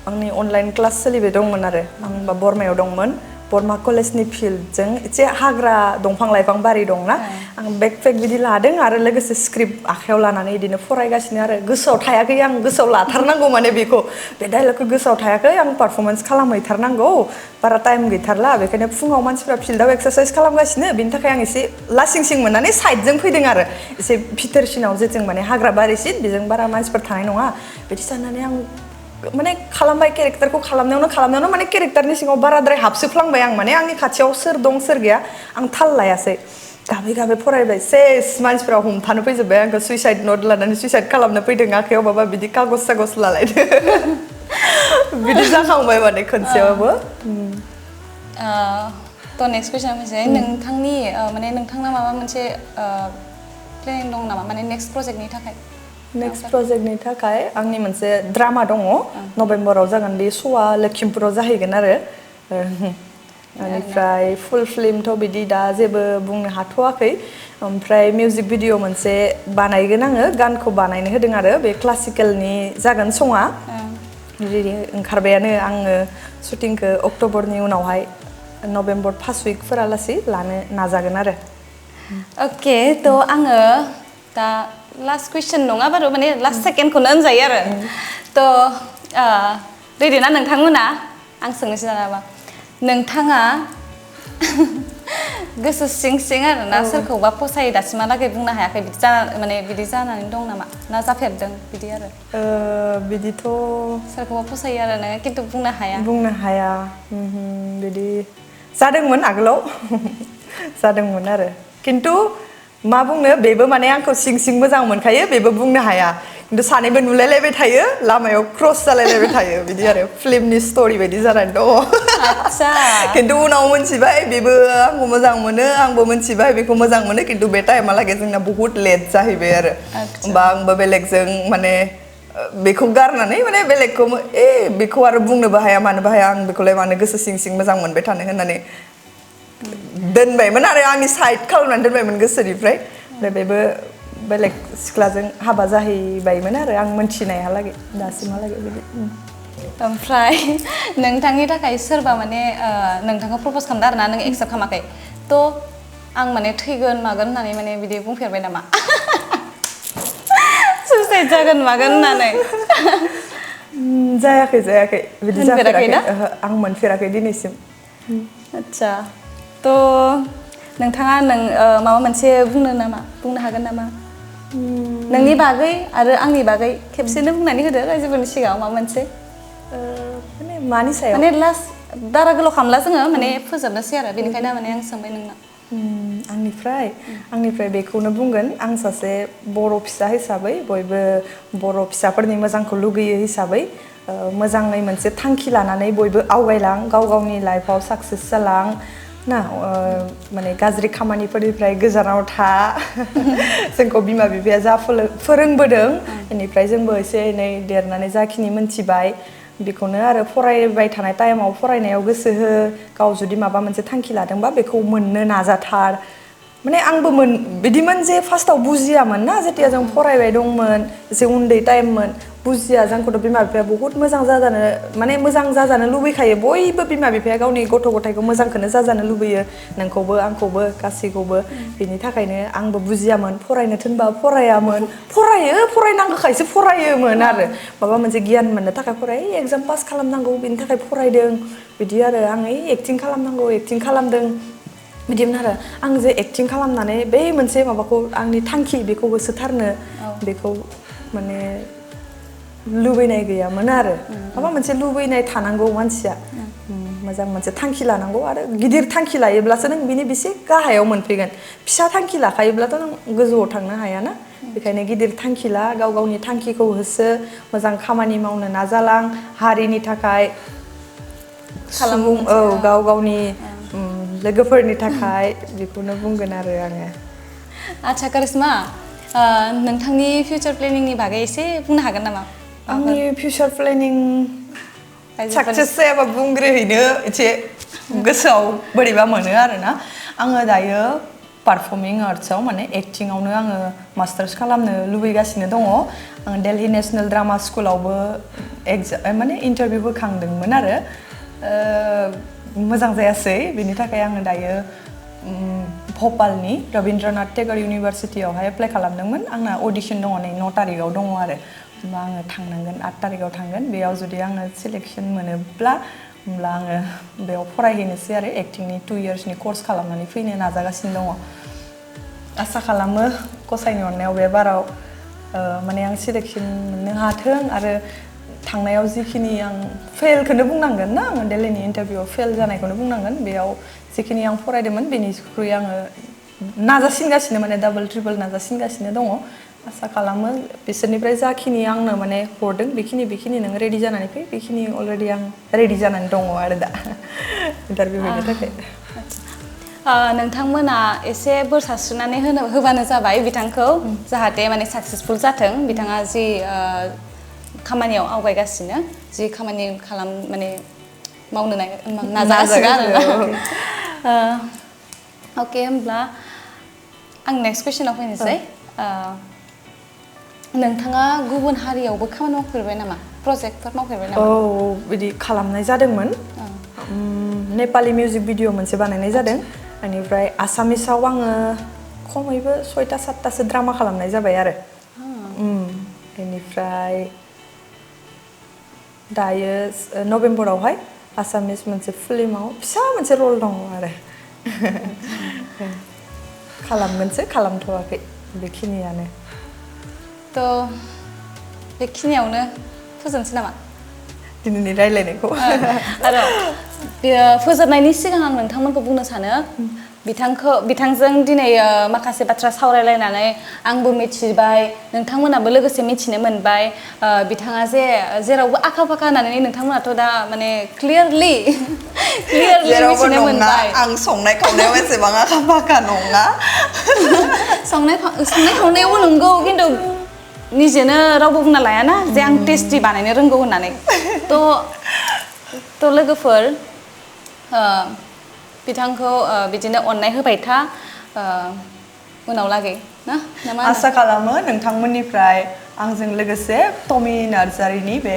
आंनि अनलाइन क्लास सोलिबाय दंमोन आरो आं बरमायाव दंमोन बरमा कलेजनि फिल्डजों एसे हाग्रा दंफां लाइफां बारि दंना आं बेकपेक बिदि लादों आरो लोगोसे स्क्रिप्ट आखायाव लानानै बिदिनो फरायगासिनो आरो गोसोआव थायाखै आं गोसोआव लाथारनांगौ माने बेखौ बे डायलगखौ गोसोआव थायाखै आं पारफरमेन्स खालामहैथारनांगौ बारा टाइम गैथारला बेखायनो फुङाव मानसिफ्रा फिल्डआव एक्सारसाइज खालामगासिनो बिनि थाखाय आं एसे लासिं मोननानै साइडजों फैदों आरो एसे भितोरसिनाव जेथिं माने हाग्रा बारिसिन बेजों बारा मानसिफोर थानाय नङा बिदि साननानै आं माने खालामबाय केरेक्टारखौ खालामनायावनो माने केरेक्टारनि सिङाव बाराद्राय हाबसोफ्लांबाय आं माने आंनि खाथियाव सोर दं सोर गैया आं थाल लायासै गाबै फरायबाय सेस मानसिफ्रा हमथानो फैजोब्बाय आंखौ सुइसाइड नट लानानै सुइसाइड खालामनो फैदों आखायाव माबा बिदि कागज सागज लालायदो बिदि जाखांबाय माने खनसेयावबो थ' नेक्स्ट कुइसन मोनसे नोंथांनि माने नोंथांना माबा मोनसे प्लेनिं दं नामा माने नेक्स्ट प्रजेक्टनि थाखाय नेक्स्ट प्रजेक्टनि थाखाय आंनि मोनसे ड्रामा दङ नभेम्बराव जागोन बे श'आ लखिमपुराव जाहैगोन आरो बेनिफ्राय फुल फिल्मथ' बिदि दा जेबो बुंनो हाथ'वाखै ओमफ्राय मिउजिक भिडिअ मोनसे बानायगोन आङो गानखौ बानायनो होदों आरो बे क्लासिकेलनि जागोन सङा रेडि ओंखारबायानो आङो शुटिंखौ अक्ट'बरनि उनावहाय नभेम्बर फार्स्ट उइकफोरालासै लानो नाजागोन आरो अके थ' आङो दा लास्ट कुइसन नङा बारु माने लास्ट सेकेन्डखौनो होनजायो आरो थ' रेडि ना नोंथांमोना आं सोंनोसै नामा नोंथाङा गोसो सिं आरोना सोरखौबा फसायो दासिमहालागै बुंनो हायाखै बिदि जानानै दं नामा ना जाफेरदों बिदि आरो बिदिथ' सोरखौबा फसायो आरो नोङो खिन्थु बुंनो हाया बिदि जादोंमोन आगोलाव जादोंमोन आरो खिन्थु मा बुंनो बेबो माने आंखौ सिं मोजां मोनखायो बेबो बुंनो हाया खिन्थु सानैबो नुलायलायबाय थायो लामायाव क्रस जालायलायबाय थायो बिदि आरो फिल्मनि स्ट'रि बायदि जानानै दङ खिन्थु उनाव मोनथिबाय बेबो आंखौ मोजां मोनो आंबो मोनथिबाय बेखौ मोजां मोनो खिन्थु बे टाइमहालागै जोंना बुहुत लेट जाहैबाय आरो होमबा आंबो बेलेगजों माने बेखौ गारनानै माने बेलेगखौ बेखौ आरो बुंनोबो हाया मानोबो हाया आं बेखौलाय मानो गोसो सिं मोजां मोनबाय थानो होननानै दोनबायमोन आरो आंनि साइड खालामनानै दोनबायमोन गोसोनिफ्राय ओमफ्राय बेबो बेलेग सिख्लाजों हाबा जाहैबायमोन आरो आं मोनथिनायालागै दासिमहालागै बिदि ओमफ्राय नोंथांनि थाखाय सोरबा माने नोंथांखौ प्रप'ज खालामदों आरोना नों एक्सेप्ट खालामाखै थ' आं माने थैगोन मागोन होननानै माने बिदि बुंफेरबाय नामा सुइसाइड जागोन मागोन होननानै जायाखै बिदि जाफेराखै आं मोनफेराखै दिनैसिम आच्छा थ' नोंथाङा माबा मोनसे बुंनो हागोन नामा नोंनि बागै आरो आंनि बागै खेबसेनो बुंनानै होदो रायजोफोरनि सिगाङाव माबा मोनसे माने मानि सायाव माने लास्ट बारा गोलाव खालामला जोङो माने फोजोबनोसै आरो बेनिखायनो माने आं सोंबाय नोंनाव आंनिफ्राय बेखौनो बुंगोन आं सासे बर' फिसा हिसाबै बयबो बर' फिसाफोरनि मोजांखौ लुगैयो हिसाबै मोजाङै मोनसे थांखि लानानै बयबो आवगायलां गावनि लाइफआव साक्सेस जालां ना माने गाज्रि खामानिफोरनिफ्राय गोजानाव था जोंखौ बिमा बिफाया जा फोरोंबोदों बेनिफ्राय जोंबो एसे एनै देरनानै जाखिनि मोनथिबाय बेखौनो आरो फरायबाय थानाय टाइमाव फरायनायाव गोसो हो गाव जुदि माबा मोनसे थांखि लादोंबा बेखौ मोननो नाजाथार माने आंबो बिदिमोन जे फार्स्टआव बुजियामोन ना जेतिया जों फरायबाय दंमोन एसे उन्दै टाइममोन बुजिया जोंखौथ' बिमा बिफाया बहुत मोजां जाजानो माने मोजां जाजानो लुबैखायो बयबो बिमा बिफाया गावनि गथ' गथायखौ मोजांखौनो जाजानो लुबैयो नोंखौबो आंखौबो गासैखौबो बिनि थाखायनो आंबो बुजियामोन फरायनो थिनबा फरायामोन फरायनांगौखायसो फरायोमोन आरो माबा मोनसे गियान मोननो थाखाय फरायो एगजाम पास खालामनांगौ बिनि थाखाय फरायदों बिदि आरो आं एक्टिं खालामनांगौ एक्टिं खालामदों बिदिमोन आरो आं जे एक्टिं खालामनानै बै मोनसे माबाखौ आंनि थांखि बेखौ होसोथारनो बेखौ माने लुबैनाय गैयामोन आरो माबा मोनसे लुबैनाय थानांगौ मानसिया मोजां मोनसे थांखि लानांगौ आरो गिदिर थांखि लायोब्लासो नों बिनि बेसे गाहायाव मोनफैगोन फिसा थांखि लाखायोब्लाथ' नों गोजौआव थांनो हायाना बेखायनो गिदिर थांखि ला गाव गावनि थांखिखौ होसो मोजां खामानि मावनो नाजालां हारिनि थाखाय सुबुं गाव गावनि लोगोफोरनि थाखाय बेखौनो बुंगोन आरो आङो आच्छा करिश्मा नोंथांनि फिउचार प्लेनिंनि बागै एसे बुंनो हागोन नामा आंनि फिउचार प्लेनिं साक्सेस जायाबा बुंग्रोहैनो एसे गोसोआव बोरैबा मोनो आरोना आङो दायो पारफर्मिं आर्ट्सआव माने एक्टिंआवनो आङो मास्टार्स खालामनो लुबैगासिनो दङ आं दिल्ली नेशनेल ड्रामा स्कुलावबो माने इन्टारभिउ होखांदोंमोन आरो मोजां जायासै बेनि थाखाय आङो दायो भोपालनि रवीन्द्रनाथ टेग'र इउनिभारसिटियावहाय एप्लाइ खालामदोंमोन आंना अडिशन दङ नै 9 तारिखाव दङ आरो होमबा आङो थांनांगोन 8 तारिखाव थांगोन बेयाव जुदि आङो सिलेक्शन मोनोब्ला होमब्ला आङो बेयाव फरायहैनोसै आरो एक्टिंनि 2 इयार्सनि कर्स खालामनानै फैनो नाजागासिनो दङ आसा खालामो गसाइनि अननायाव बे बाराव माने आं सिलेक्शन मोननो हाथों आरो थांनायाव जिखिनि आं फेलखौनो बुंनांगोन ना आङो दिल्लीनि इन्टारभिउआव फेल जानायखौनो बुंनांगोन बेयाव जिखिनि आं फरायदोंमोन बेनिख्रुइ आङो नाजासिनगासिनो माने डाबल ट्रिपल नाजासिनगासिनो दङ आसा खालामो बिसोरनिफ्राय जाखिनि आंनो माने हरदों बेखिनि नों रेडि जानानै फै बेखिनि अलरेडि आं रेडि जानानै दङ आरो दा इन्टारभिउ हैनो थाखाय नोंथांमोना एसे बोर सारस्रिनानै होबानो जाबाय बिथांखौ जाहाथे माने साक्सेसफुल जाथों बिथाङा जि खामानियाव आवगायगासिनो जि खामानि माने मावनो नाजागासिनो आरोना अके होमब्ला आं नेक्स्ट कुइसनाव फैनोसै नोंथाङा गुबुन हारियावबो खामानि मावफेरबाय नामा प्रजेक्टफोर मावफेरबाय नामा बिदि खालामनाय जादोंमोन नेपाली मिउजिक भिडिअ मोनसे बानायनाय जादों बेनिफ्राय आसामिसाव आङो खमैबो 6टा 7टासो ड्रामा खालामनाय जाबाय आरो बेनिफ्राय दायो नभेम्बरावहाय आसामिस मोनसे फिल्माव फिसा मोनसे रल दङ आरो खालामथ'वाखै बेखिनियानो थ' बेखिनियावनो फोजोबनोसै नामा दिनैनि रायलायनायखौ आरो फोजोबनायनि सिगां आं नोंथांमोनखौ बुंनो सानो बिथांजों दिनै माखासे बाथ्रा सावरायलायनानै आंबो मिथिबाय नोंथांमोनाबो लोगोसे मिथिनो मोनबाय बिथाङा जे जेरावबो आखा फाखा होननानै नोंथांमोनाथ' दा माने क्लियारलि मिथिनो मोनबाय आं संनाय खावनायाव एसेबां आखा फाखा नङा संनाय खावनायावबो नंगौ खिन्थु निजेनो रावबो बुंना लायाना जे आं टेस्टि बानायनो रोंगौ होननानै थ' लोगोफोर बिथांखौ बिदिनो अननाय होबाय था उनाव लागै ना आसा खालामो नोंथांमोननिफ्राय आंजों लोगोसे टमी नार्जारीनि बे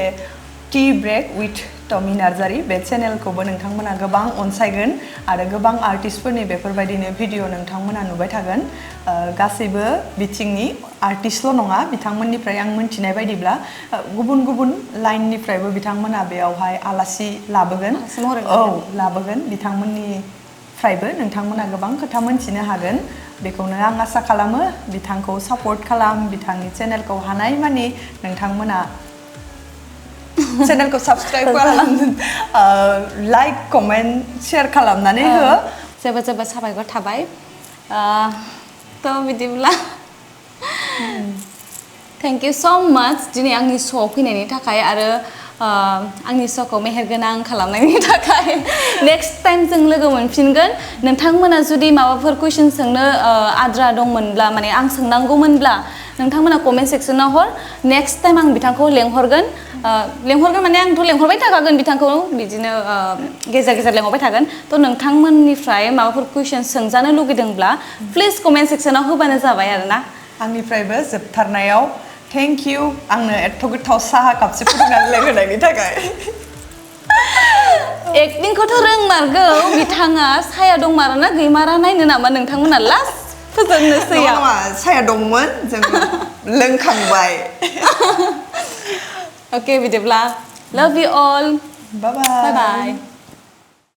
tea break with Tommy Narzary बे चेनेलखौबो नोंथांमोना गोबां अनसायगोन आरो गोबां आर्टिस्टफोरनि बेफोरबायदिनो भिडिअ नोंथांमोना नुबाय थागोन गासैबो बिथिंनि आर्टिस्टल' नङा बिथांमोननिफ्राय आं मोनथिनाय बायदिब्ला गुबुन गुबुन लाइननिफ्रायबो बिथांमोना बेयावहाय आलासि लाबोगोन लाबोगोन बिथांमोननिफ्रायबो नोंथांमोना गोबां खोथा मोनथिनो हागोन बेखौनो आं आसा खालामो बिथांखौ सापर्ट खालाम बिथांनि चेनेलखौ हानायमानि नोंथांमोना चेनेलखौ साबस्क्राइब खालाम लाइक कमेन्ट शेयार खालामनानै हो जोबोद साबायखर थाबाय थ' बिदिब्ला थेंक इउ स' माच दिनै आंनि श'आव फैनायनि थाखाय आरो आंनि श'खौ मेहेरगोनां खालामनायनि थाखाय नेक्स्ट टाइम जों लोगो मोनफिनगोन नोंथांमोना जुदि माबाफोर कुइसन सोंनो आद्रा दंमोनब्ला माने आं सोंनांगौमोनब्ला नोंथांमोना कमेन्ट सेक्सनाव हर नेक्स्ट टाइम आं बिथांखौ लेंहरगोन माने आंथ' लेंहरबाय थाखागोन बिथांखौ बिदिनो गेजेर गेजेर लेंहरबाय थागोन थ' नोंथांमोननिफ्राय माबाफोर कुइसन सोंजानो लुगैदोंब्ला प्लिज कमेन्ट सेक्सनाव होबानो जाबाय आरोना आंनिफ्रायबो जोबथारनायाव थेंक इउ आंनो एथ' गोथाव साहा कापसे फुदुंनानै लोंहोनायनि थाखाय एक्टिंखौथ' रोंमारगौ बिथाङा साया दंमारोना गैमारा नायनो नामा नोंथांमोना लास्ट फोजोबनोसैयाव नङा साया दंमोन जों लोंखांबाय अके बिदिब्ला love you all bye bye bye bye